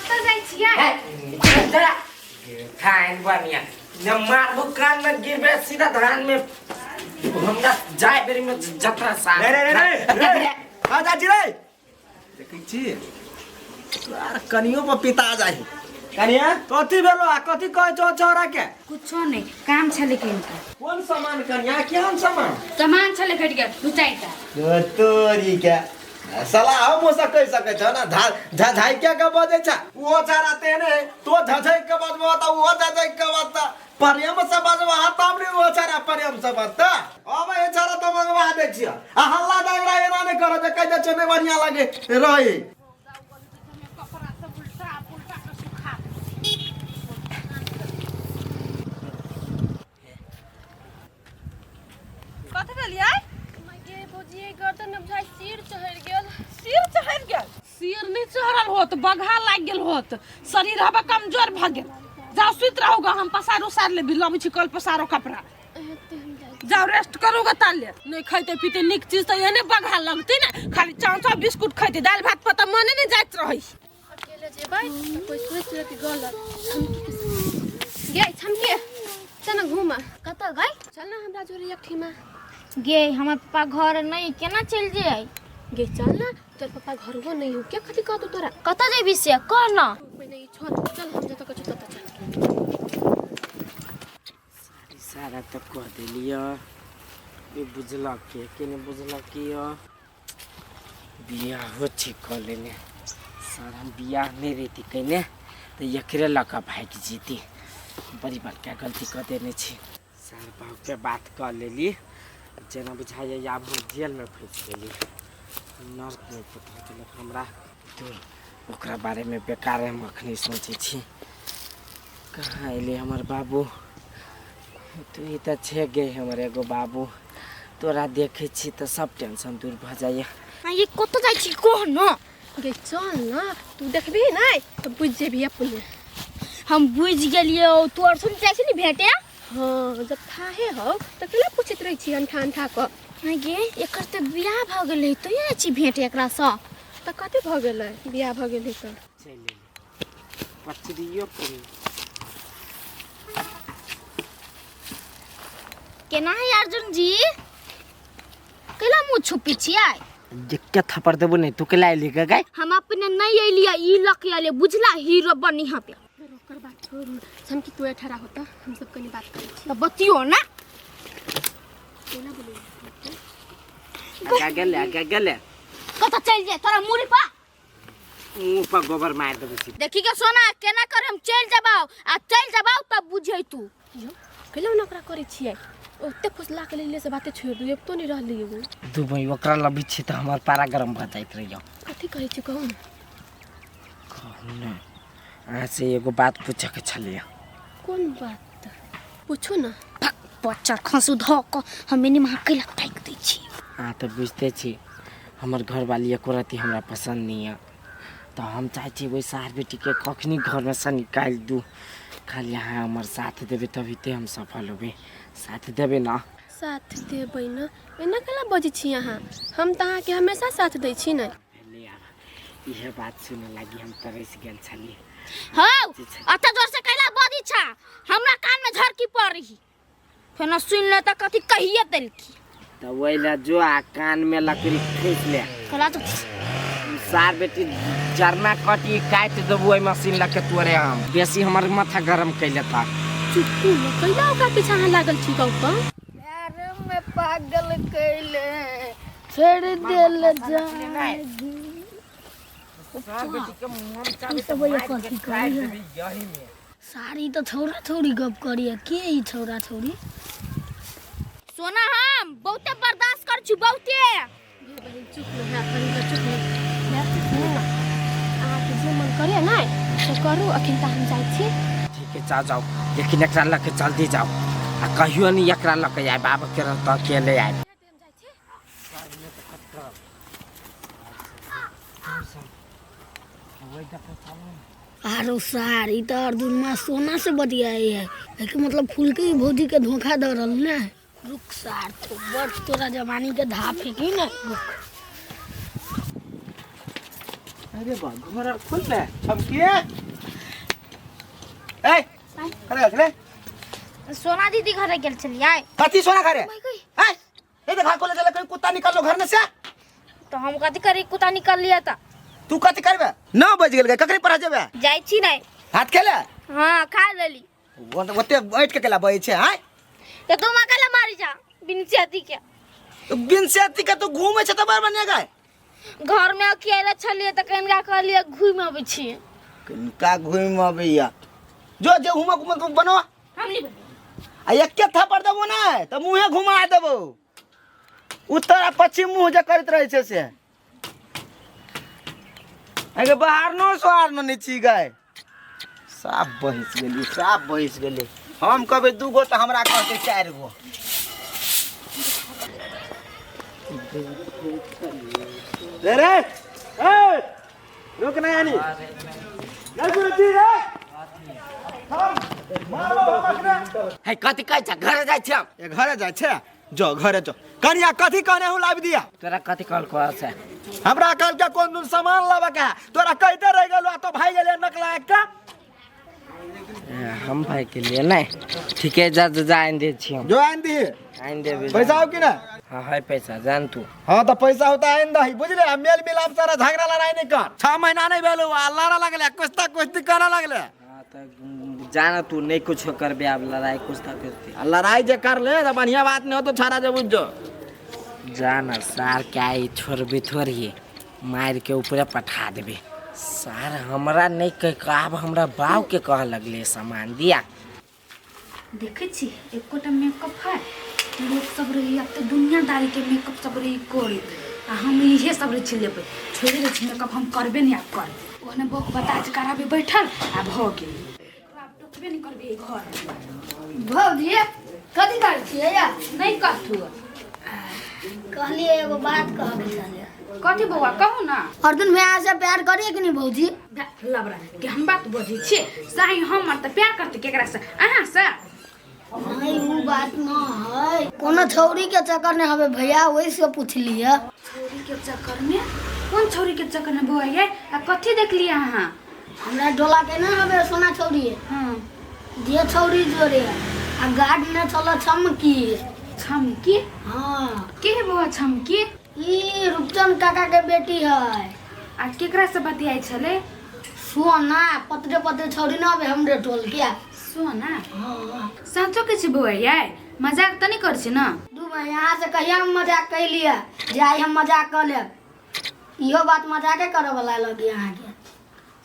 कतऽ जाइ छियै? खाइन बढ़िया न मारबो कान में गिरबे सीधा धान में। हमरा जाय बेरी में जतरा सा रे रे रे रे रे आ चाची रे, देखै छी यार, कनियो पर पिता जाही। कनिया, कथी भेलो आ कथी कहै छौ छौड़ा के? कुछो नहीं, काम छलै किनका। कोन सामान कनिया, केहन सामान? सामान छलै घटि गेल दू चारिटा। तोरी के सलाह हम से कहि सकै छ ना, झझाइके के बजै छ ओहो छाड़ा तेहने। तो झझैक के बजबो त ओहो झझैक के बजता। प्रेम से बजबा तब ने ओहो छाड़ा प्रेम से बजता। अब ए छाड़ा तो मंगवा दै छिय आ हल्ला झगड़ा एना नहि कर जे कहि दै छियै नहि बढ़िया लागे रही। कथी भेलियै गे भौजी, गर्दन में बुझाइ सिर चढ़ि गेल। सिर चढ़ि गेल? सिर नहीं चढ़ल होत, बघा लाग गेल होत, शरीर हबा कमजोर भ गेल। जाओ सुति रहोगा, हम पसार उसार लेबी, लबै छी कल पसारो कपड़ा। जाओ रेस्ट करूगा। ताले नहीं खैते पीते नीक चीज तऽ एहने बघा लगते ने। खाली चाव चाव बिस्कुट खैते, दालि भात पर तऽ मने नहीं जाइत रहै। अकेले जेबै तऽ कोइ सोचि लेतै गलत। गे छमके, चल न घूम। कतऽ गई? चल न हमरा जोरे एक ठीमा। गे, हमर पप्पा घर नहीं, केना चलि जाय? गे चल न, तोर पप्पा घरवो नहीं हो के कथी कहतौ तोरा? कतऽ जेबी से कह न। पहिने ई छोड़, चल हम जतऽ कहै छियौ ततऽ चल। सारा तऽ कह देलियै, ई बुझलक के के नहि बुझलक की यऽ। बियाहो ठीक कऽ लेने सर, हम बियाह नहि रहिती कयने तऽ एकरे लऽ कऽ भागि जैती। बड़ी बड़का गलती कऽ देने छी। सर बाबूके बात कऽ लेली, जेना बुझाइए आब हम जेलमे फँसि गेली, नर्कमे पठा देलक हमरा। दूर ओकरा बारेमे बेकार हम अखनी सोचै छी। कहाँ अयलै हमर बाबू? तू ही तऽ छे गे हमर एगो बाबू। तोरा देखै छी तऽ सब टेंशन दूर भऽ जाइए। आ ये कतऽ जाइ छी कह न। गे चल न, तू देखबही नहि तऽ बुझि जेबही अपने। हम बुझि गेलियै, तू अर्जुन जाइ छी ने भेटे। हँ, जब थाहे हौ तऽ केना पूछैत रहै छी अनठा अनठा कऽ? आ गे, एकर तऽ बियाह भऽ गेलै, तो जाइ छी भेंट एकरासँ? तऽ कथी भऽ गेलै बियाह भऽ गेलै तऽ? चलि एली पचरियो पर। केना है अर्जुन जी, कैला मुँह छुपी छियै? जेके थप्पड़ देबो नहीं। तू केला अयली गे गाय? हम अपने नहीं अयलियै, ई लक अयलियै, बुझला? हीरो बनी यहाँ पे। ओकर बात छोड़ू झमकी, तू ठड़ा होता, हम सब कनी बात करै छी। तऽ बतियो ना। केना बोलू? आगा गेले, आगा गेले। कतऽ चलि जाय तोरा मुड़ी पर? मुँह पर गोबर मारि देबै सीधा। देखी के सोना केना कर, हम चलि जबाउ आ चलि जबाउ तब बुझै तू। यौ, कैला ने ओकरा करै छियै? ओते फुसला के लेलियै से बाते छोड़ि दियौ, एबतो नहि रहलै एगो। दुबई ओकरा लबै छी तऽ हमर पारा गरम भऽ जाइत रहैए। कथी कहै छी, कहू ने। कहू ने, अहाँसँ एगो बात पूछऽके छलैए। कोन बात, पूछू ने। बच्चा खसू धऽ कऽ हम एने महा कैला ताकि दै छी। अहाँ तऽ बुझिते छी, हमर घरवाली एको रत्ती हमरा पसन्द नहि यऽ, तऽ हम चाहै छी ओहि सार बेटीके कखनी घरमे सँ निकालि दू। खाली अहाँ हमर साथ देबै तभिते हम सफल होबै। साथ देबै ने? साथ देबै ने। एना केना बजै छी अहाँ? हम तऽ अहाँके हमेशा साथ दै छी ने। भेलै, आब इहे बात सुनऽ लागी हम तरसि गेल छली। हौ, अते जोर से कैला बजै छा? हमरा कान में झरकी पड़ रही, फेर सुन ले तऽ कथी कहिए देलकी। तऽ ओहि लए जो आ कान में लकड़ी ठूस ले। कहला तो सार बेटी जरना कटी काटि देबू ओहि मशीन लऽ के तोरे। हम बेसी हमर माथा गरम कैले था। चुपू ने, कैला ओकरा पीछा अहाँ लागल छी, कहू तऽ? प्यार में पागल कैले छोड़ देल जान। सार बेटी के मुँह में ई सब ये कथी करी है? यही में सारी तऽ छौड़ा छौड़ी गप करिए के? ई छौड़ा छौड़ी सोना, हम बहुते बर्दाश्त कर छी, बहुते। बहिन, चुप न है कनि, चुप न। सुनू ने, अहाँके जे मन करे ने से करू, अखन तऽ हम जाइ छी। ठीक है, जाओ जाओ, लेकिन एकरा लऽ के जल्दी जाओ आ कहियो नहीं एकरा लऽ के आयब, आब के रहत अकेले आयब। आरो सार, ई तऽ अर्जुन माँ सोना से बतियाई है। एके मतलब फूल के ही भौजी के धोखा दऽ रहल ने। रुक सार, तो बड़ तोरा जवानी के धा फेंकी ने, रुक। अरे बा घर आर खोल ले छमकिए ए अरे अरे सोना दीदी घरे गेल छलियै। कथी सोना घरे? ए ए देखा खोले चले कहीं कुत्ता निकालो घर में से। तो हम कथी करी कुत्ता निकाल लिया ता। तू कथी करबे? 9 बज गेल ककरे पर जेबे? जाइ छी नै। हाथ खेले? हां खा लेली। ओते ऐट के केला बजै छै आय? तो तू मकला मारी जा बिन सेती के। बिन सेती के तू घूमे छै त बार बने गाय। घर में अकेले छलियै त कनका कहलियै घूम अबै छी। कनका घूम अबैया? जो जे घूम घूम तू बनो। हम नहीं बने। आ एके थप्पड़ देबो नै त मुहे घुमा देबो। उत्तर आ पश्चिम मुँह जे करैत रहै छै से। अगे बाहर नो सोहार नो नहीं छी गाय। साफ बहिस गेली, साफ बहिस गेली। हम कहबै 2 गो त हमरा कहतै 4 गो। रे रे ए रुक ना यानी नहीं गुरुजी रे हम मारबो हम अखने। हे कथी कहै छ? घरे जाइ छी हम। ए घरे जाइ छै? जो घरे जो। कनिया कथी कहने हूँ लाबि दिया? तोरा कथी कहल को छै? हमरा कहल के कोन दिन सामान लाबे के है। तोरा कहते रह गेलो आ तो भाई गेले नकला एक का। हम भाई के लिए नहीं ठीक है जा जा आइन दे छी हम। जो आइन दी आइन देबे। पैसा हो कि ना? हां है पैसा जान तू। हां त पैसा होता आइन दही बुझले। मेल मिलाप सारा झगड़ा लड़ाई नहीं कर। 6 महीना नहीं भेलो आ लड़ा लगले कुश्ता कुश्ती करे लगले। हां त जाना तू नहीं कुछ करबे आब लड़ाई कुश्ता कुश्ती। आ लड़ाई जे कर ले त बढ़िया बात नहीं हो तो छाड़ा जे बुझ जो। जाना सार क्या आई छोड़बे थोड़ी मार के ऊपर पठा देबे। सार हमरा नहीं कह आब हमरा बाप के कह लगले सामान दिया। देखे छी एकोटा मेकअप है लोग सब रही अब तो दुनियादारी के मेकअप सब रही करे आ हम इहे सब रही लेबै छोड़ि दै छी मेकअप हम करबे नहीं आब कर। ओहने बक बता जे कराबे बैठल आ भ गेल। आब टोकबे नहीं करबे घर। भौजी कथी करै छियै या? नहीं कहथु। कहलियै एगो बात कहके छलै। कथी बौआ कहू ना। अर्जुन भैया से प्यार करिए कि नहीं भौजी? लबरा के हम बात बजै छी साई हमर त प्यार करते केकरा से अहाँ से? नहीं वो बात न है। कोनो छौरी के चक्कर में हवे भैया वही से पूछलिए। छौरी के चक्कर में? कोन छौरी के चक्कर में बौआ ये? आ कथी देखलिए अहाँ? हमरा डोला के ना हवे सोना छौरी। हां जे छौरी जोरे आ गार्ड ने चल छमकी। छमकी? हां के है बौआ छमकी? ई रूपचंद काका के बेटी है। आ केकरा से बतियाइ छले? सोना पतरे पतरे छौरी ना हवे हमरे टोल के। सोना? हां साँचो के छी बौआ ये? मजाक त नहीं कर छी ना? दू भाई यहाँ से कहिया हम मजाक कैलिए जाय हम मजाक कर लेब। इहो बात मजाके करे वाला लगी अहाँ के।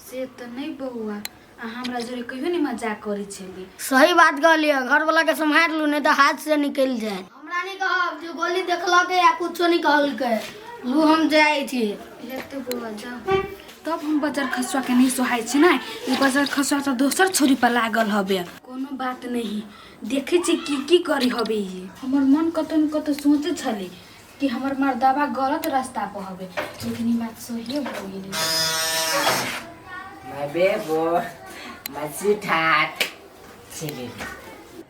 से त नहीं बौआ अहाँ हमरा जोरे कहियो नहीं मजाक करै छली। सही बात कहलिए। घर वाला के सम्हार लू नहीं तो हाथ से निकल जाए। हमरा नहीं कहब जो गोली देखलके या कुछो नहीं कहलके लू हम जाइ छी। हेतै बौआ जाओ। तब हम बजर खसुआ के नहीं सोहाइ छी ना। ई बजर खसुआ त दोसर छोरी पर लागल हबे। कोनो बात नहीं देखे छी की की करी हबे ई। हमर मन कतो न कतो सोचे छली कि हमर मर्दाबा गलत रास्ता पर हबे लेकिन ई बात सही हो गेली। My बेबो my sweetheart चलिए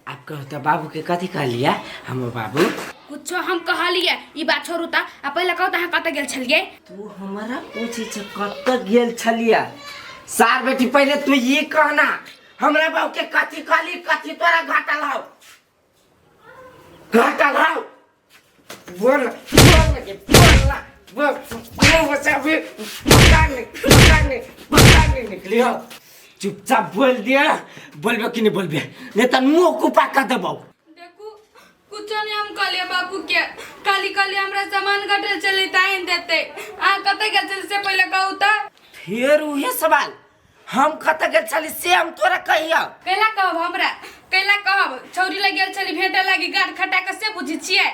आप कहो तो बाबू के कथी कहलिए? हमर बाबू कुछो हम कहलिए ई बात छोड़ू त आ पहिले कहू त अहाँ कत गेल छलिए? तू हमरा पूछी छ कत गेल छलिए? सार बेटी पहिले तू ये कहना हमरा बाबू के कथी कहली कथी तोरा घाटा लाओ घाटा लाओ बोल बोल के बोल बोल बोल बचा भी पता नहीं पता नहीं निकली हो। चुपचाप बोल दिया बोलबे कि नहीं बोलबे नहीं त मुंह कुपा कर देबौ। देखू कुछो नहीं हम कहलिए बाबू के काली काली हमरा सामान घटल चले ताइन देते। अहाँ कत गेल छली से पहिले कहू त। फेर उहे सवाल हम कत गेल छली से हम तोरा कहिया? कैला कहब हमरा कैला कहब? छौरी लग गेल छली भेटे लागी गाड़ खटा के से बुझी छियै।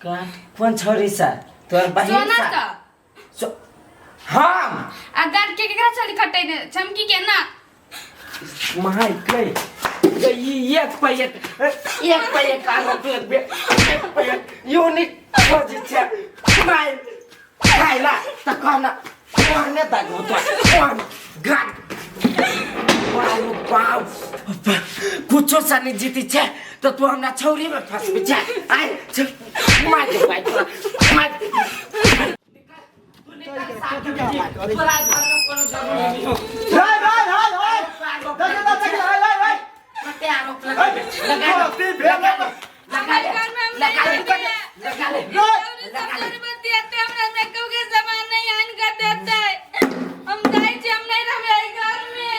का कोन छौरी सा? तोर बहिन सा? सोना हम आ गाड़ के केकरा छली खटैने? छमकी के ना? माय गई गई एक पे एक आरोप लगबे एक पे यूनिट खोजी छे माय खाइला त कहना कहने दागो तो कौन गाड़ बाऊ बाऊ कुछो सा नहीं जीती छे तो तू हमरा छौरी में फंसबी छे। आइ मार दे भाई तोरा मार। तू तोरा घर में कोनो जरूरी नहीं हो। हाय हाय हाय हाय देख ले देख ले हाय हाय हाय कते आरोप लगा लगा कथी भेल लगा ले लगा ले लगा ले लगा ले। बतियाते हमरा मेकअप के सामान नहीं आन के देते। हम जाइ छी, हम नहीं रहबे एहि घर में।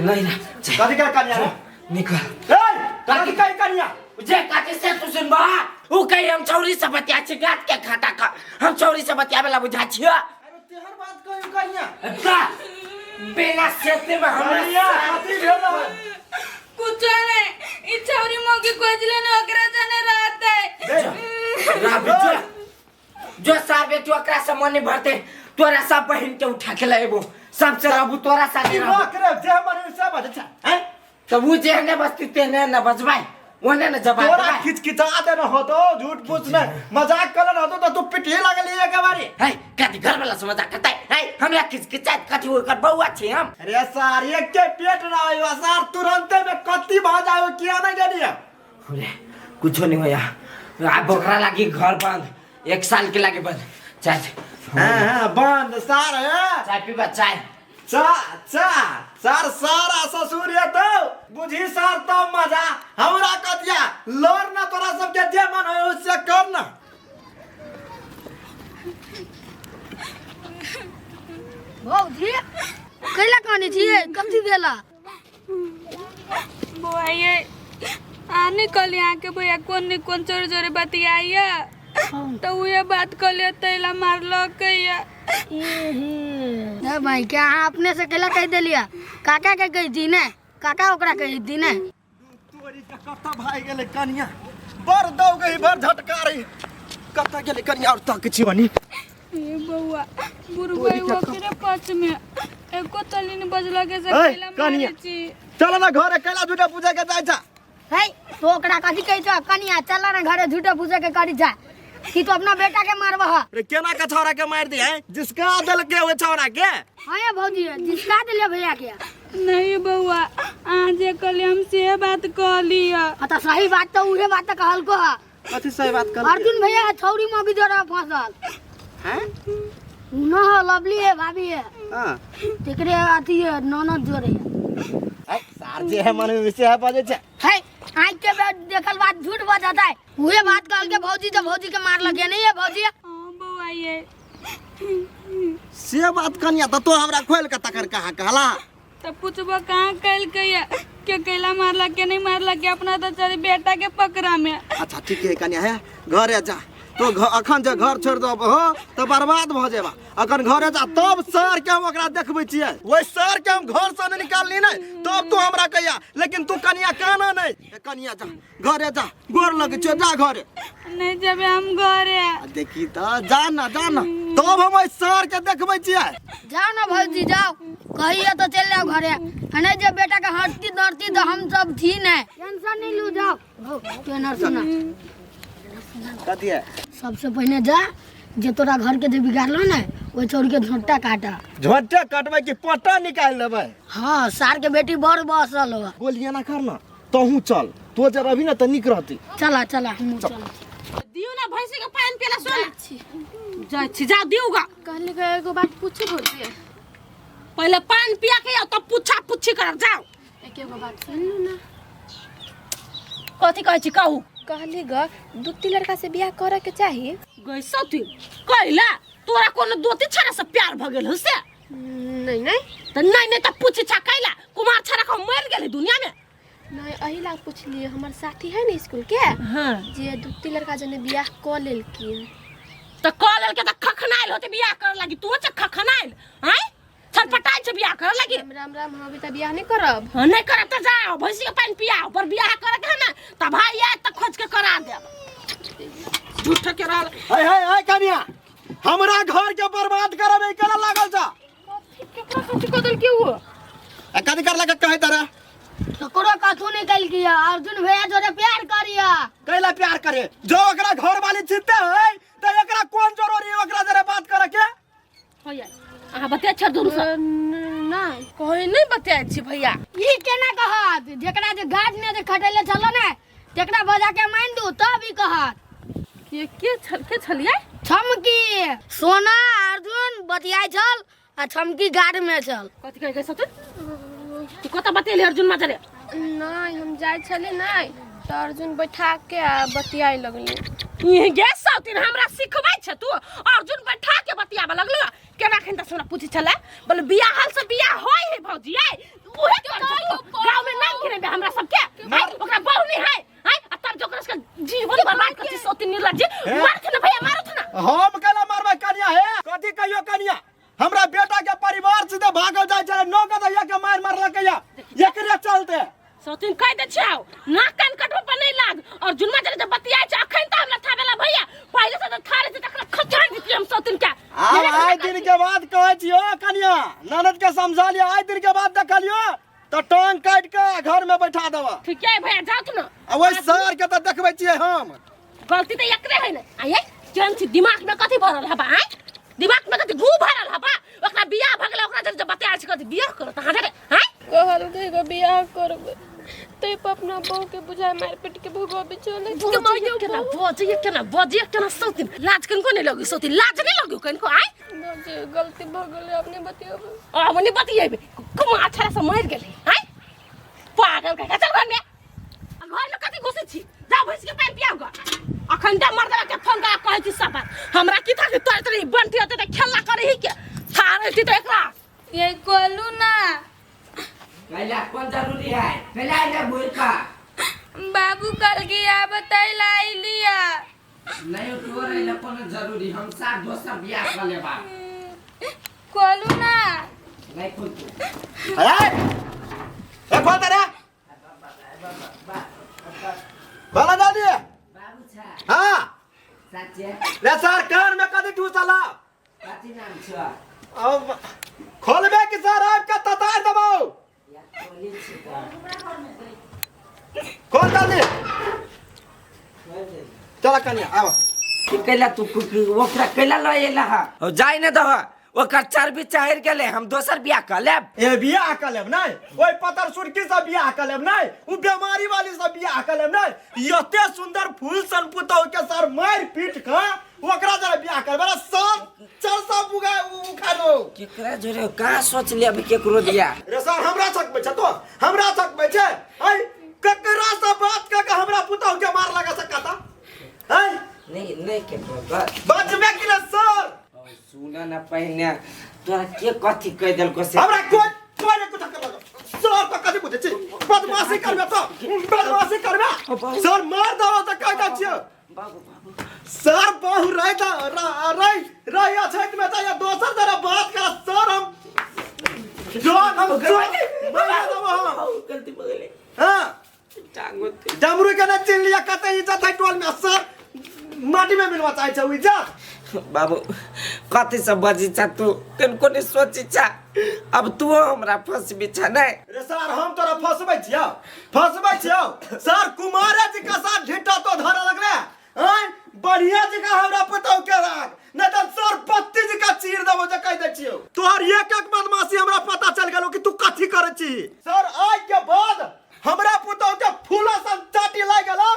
नहीं ना कथी का कनिया रे? निकल। ए कथी का कनिया? जे कथी से तू सुनबा उ कही हम छौरी से बतिया छी गात के खाता का हम छौरी से बतियावे ला बुझा छियो। अरे तेहर बात कहियो कनिया। का बिना सेते में हमरा कनिया कथी भेल? कुछ नहीं, ई छौरी मौगी खोजले ने ओकरा जने रहते। राबी जो जो सार बेटी ओकरा से मन नहीं भरते तोरा सब बहिन के उठा के लाएबो सबसे रहबू तोरा साथे रहबू। रख रे जे मन से बजे छ हैं तब उ जेहने बस्ती तेहने न बजबाई ओने न जवाब तोरा देबाई। खिचखिचा दे न होतो झूठ फूस में मजाक करन होतो त तू पिटिए लागल एक बारी। है कथी घर वाला से मजाक करतै है हमरा खिचखिचाइत कथी ओकर बौआ छी हम। अरे सार एक के पेट ना आयो सार तुरंते में कत्ती भ जायो किया नहीं गेलिए। अरे कुछो नहीं होया आ बोकरा लागी घर बंद 1 साल के लागी बंद। चाय हां हां बंद सार है चाय पीबा चाय चा चा सार सारा ससुर ये तो बुझी सार तब मजा हमरा कतिया लड़ ना तोरा सबके जे मन होय उससे कर ना। भौजी कैला काने छियै कथी भेला? बौआ ये आने कहली अहाँके भैया कोन ने कोन चोर जोरे बतियाइया तो उहे बात कहलिए तैला मारलक या। ए भाई क्या अहाँ अपने से कैला कहि देलियै? काका के कहि दी ने, काका ओकरा कहि दी ने। तोरी के कत्ता भाग गेलै कनिया बड़ दौ गई बड़ झटका रही कत्ता गेलै कनिया और तक छी बनी। ए बौआ बुढ़बा ओकरे पक्ष में एको तली ने बजलक से ए, कैला कनिया। मारै छी। चल ना घरे कैला झूठा पूजा के जाइ छा। है तो ओकरा कथी कहै छ? कनिया चल ना घरे झूठा पूजा के करी जा कि तू अपना बेटा के मारबह। रे केना के छौरा के मार दी है जिसका दल के ओ छौरा के? हाँ ये भौजी जिसका दिले भैया के। नहीं बौआ अहाँ जे कहलिए हम से बात कहलिए। हाँ तो सही बात तो उहे बात तो कहलको है। कथी सही बात कहलको? अर्जुन भैया छौरी मौगी जोड़ा फंसल हैं न हो लवली है भाभी है। हां तेकरे अथी है ननद जोड़े है। ए सार जे है मन में से है बजे छे है आज के बाद देखल बात झूठ बजाता है उहे बात कहल के भौजी तो भौजी के मार लगे नहीं है भौजी। हां बौआ ये से बात कनिया त तो हमरा खोल के तकर कहां कहला? तब पूछबो कहां कहल के या के कैला मारला के नहीं मारला के अपना तो चल बेटा के पकड़ा में। अच्छा ठीक है कनिया है घरे जा तो अखन जे घर छोड़ दब हो तो बर्बाद भ जेबा। अखन घरे जा तब सर के हम ओकरा देखबै छियै। ओहि सर के हम घर से नहीं निकालनी नहीं तब तू हमरा कहिया लेकिन तू कनिया काना नहीं। ए कनिया जा घरे जा गोर लगे छो जा घरे। नहीं जेबे हम घरे। आ देखी त जा ना जा ना तब हम ओहि सर के देखबै छियै। जाओ ना भौजी जाओ कहिए तो चल जाओ घरे आ नहीं जे बेटा के हटती धरती तो हम सब थी नहीं। टेंशन नहीं लू जाओ टेंशन सुना कथी है? सबसे पहले जा जे तोरा घर के जे बिगाड़लो ने ओहि छौरी के झोंटा काटा। झोंटा काटबै कि पटा निकालि लेबै? हाँ सार के बेटी बड़ बसल हो। गोलियां ना करना तहू चल तो जब अभी ना त निक रहती। चला चला हमहूँ चल। दियो ना भैंसी के पानी पिला सुन जाइ छी जा दियो गा। कहली के एगो बात पूछू भौजी? पहले पानी पिया के आओ तब पूछा पूछी कर जाओ। एक एगो बात सुन लू ना। कथी कहै छी कहू? कहली ग दू तीन लड़का से बियाह करे के चाही। गई सती कैला तोरा कोनो दोती छड़ा से प्यार भ गेल हो से? नहीं नहीं। त नहीं नहीं त पूछी छा कैला कुमार छड़ा को मर गेल दुनिया में? नहीं अही ला पूछलिए हमर साथी है ने स्कूल के। हां जे दू तीन लड़का जने बियाह क लेलकी। त क लेलके त खखनाइल होते बियाह कर लागी तू च खखनाइल हैं छटपटाइ छ बियाह कर लागी। राम राम राम हम अभी त बियाह नहीं करब। हां नहीं करब त जाओ भैंसी के पानी पियाओ पर बियाह करे के है ना त भाई आए त खोज के करा देब। झूठ के रहल। हाय हाय हाय कनिया हमरा घर के बर्बाद करबे केला लागल छ? केकरा कथी कह देल के उ? आ कथी कर लगे कहै तारा? ककरो कथू नहीं कल किया अर्जुन भैया जोरे प्यार करिया। कैला प्यार करे जो ओकरा घर वाली चिंता है त एकरा कोन जरूरी है ओकरा जरे बात करे के? भैया अहाँ बतिया छ दुनू से? नहीं कहीं नहीं बतिया छी भैया। ई केना कहत जेकरा जे गाछ में जे खटेले चलो ने तेकरा बजा के मान दू तब ई कहत। ये के छल के छलियै छमकी सोना अर्जुन बतियाइ छल आ छमकी गाड़ में छल कथी कहै के सतुन तू कत बतेली अर्जुन माजरे नहीं हम जाइ छली नहीं तऽ अर्जुन बैठा के आ बतियाए लगली ये गे सौतीन हमरा सिखबै छ तू अर्जुन बैठा के बतियाबे लगलो केना खन त हमरा पूछै छले बोले बियाह हाल से बियाह होय है भौजी आय उहे कर छ तू गांव में नाम गिनेबे हमरा सबके आय ओकरा बहु नहीं है आय आ तब जो ओकरा सबके जीवन बर्बाद कर छी सौतीन निर्लज्ज मार ना भैया मारो ना हम केना मारबै कनिया हे कथी कहियो कनिया हमरा बेटा के परिवार सीधे भागल जाइ छलै नौ गदहिया के मारि मारलकै या एकरे चलते सौतीन कह दे छियौ नाक कान कटबो पर नहीं लाग और जुनमा जरे जब बतियाइ छै अखन त हमरा थाबेला भैया पहिले से त थारे छै तकरा खचान दितियै हम सौतीन के आब आइ दिन के बाद कहै छियौ कनिया ननद के समझा लियो आइ दिन के बाद देखलियो तऽ टांग काटि के घर में बैठा देबा ठीक है भैया जाउ तू ना आ ओहि सर के तऽ देखबै छियै हम गलती तऽ एकरे है ने आ ये केहन छी दिमाग में कथी भरल हबा आय दिमाग में कथी गू भरल हबा ओकरा बियाह भऽ गेलै ओकरा जब बतिया छै कथी बियाह करत अहाँ रे आय कहलकै एगो बियाह करबै ताहि पर अपना बहू के बुझाय मारि पीट के भगवाबे चले बजिए केना बजिए केना बजिए केना सौतीन लाज कनको नहीं लगी सौतीन लाज नहीं लगी कनको आय भौजी गलती भऽ गेलै आब नहि बतियेबै अब नहीं बतियेबै कुमा अछरा से मरि गेलै आय पागल कह चल घर में आ घर में कथी घुसै छी जाओ भैंस के पानि पियाउ ग अखन दे मर्दवा के फोन करा कहै छी सब बात हमरा की था कि तोरे तोरे बंटी होते त खेलना करे ही के थार रहती त एकरा ये कहलू ना कैला कौन जरूरी है कैला आइला घूर का बाबू कल के आ बतैला अइलिया नहीं तोर अइला कोनो जरूरी हम साथ दोसर बियाह कर लेबा कहलू ना नहीं खोल तू अरे ए खोल दे रे बोला दादी बाबू छा हाँ साचे रे सर कान में कथी ठूसला कथी नाम छ अब खोलबे कि सर आबि के ततार देबौ या खोली छी त खोल जल्दी खोल दे चल कनिया आब की कैला तू ओकरा कैला लऽ एला हा जाय ने दह ओकर चर्बी चढ़ि गेलै हम दोसर बियाह कऽ लेब ए बियाह कऽ लेब नहि ओहि पतर सुरकी से बियाह कऽ लेब नहि उ बेमारी वाली से बियाह कऽ लेब नहि एते सुंदर फूल सन पुतहु के सर मारि पीट कऽ ओकरा जरा बियाह कर बड़ा सर चरसा बुगा उखा दो केकरा जोरे कहाँ सोच लिया अभी केकरो दिया रे सर हमरा सकबै छै तो हमरा सकबै छै ऐ ककरा से बात कऽ के हमरा पुतहु के मार लगा सकता ऐ नहीं नहीं केकरो बस बचबे कि ना सर सुन न पहिने तोरा के कथी कहि देलको से हमरा कोई कोई नहीं कुछ कर सर तो कथी बुझै छी बदमाशी करबे तो बदमाशी करबे सर मार दो तो कह दै छियो बाबू बाबू सर बहु रह रह रह अछैत में तऽ या दोसर तरह बात कर सर हम जोन हम मार देबो हम गलती भऽ गेलै हां टांगो डमरू के ना चिन्ह लिया कते इज्जत है टोल में सर माटी में मिलवा चाहे छै उ इज्जत बाबू कथी सब बजी छा तू कनको नहीं सोची छा अब तू हमरा फंसबी छा नहीं रे सर हम तोरा फंसबै छियौ फंसबै छियौ सर कुमारे जी का साथ ढिट्टा तो धरऽ लगले आँय बढ़िया जगह हमरा पुतहु के राख नहीं तऽ सर बत्ती जकाँ चीर देबो जे कहि दै छियौ तोहर एक एक बदमाशी हमरा पता चल गेलो कि तू कथी करै छी सर आइ के बाद हमरा पुतहु के फूला सन चाटी लागि गेलो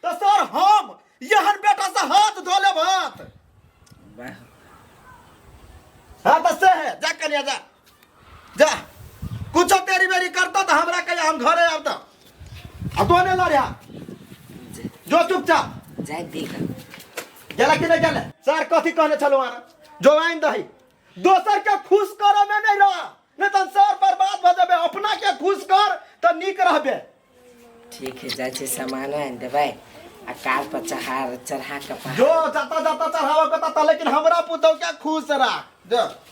तऽ सर हम एहन बेटा से हाथ धो लेब हाथ वाह हाँ तो से है जा कनिया जा जा कुछो तेरी मेरी करता तो हमरा कहिया हम घरे आब तऽ आ तो नहीं लड़िया जो चुपचाप जाय देख गेला कि नहीं गेला सर कथी कहने छलो आना जो आइन दही दोसर के खुश करे में नहीं रह नहीं तो सर बर्बाद भ जेबे अपना के खुश कर तो नीक रहबे ठीक है जाइ छै सामान आनि देबै आ कार पर चढ़ा चढ़ा के जो जाता जाता चढ़ावा के ता लेकिन हमरा पुतौ के खुश राख जो।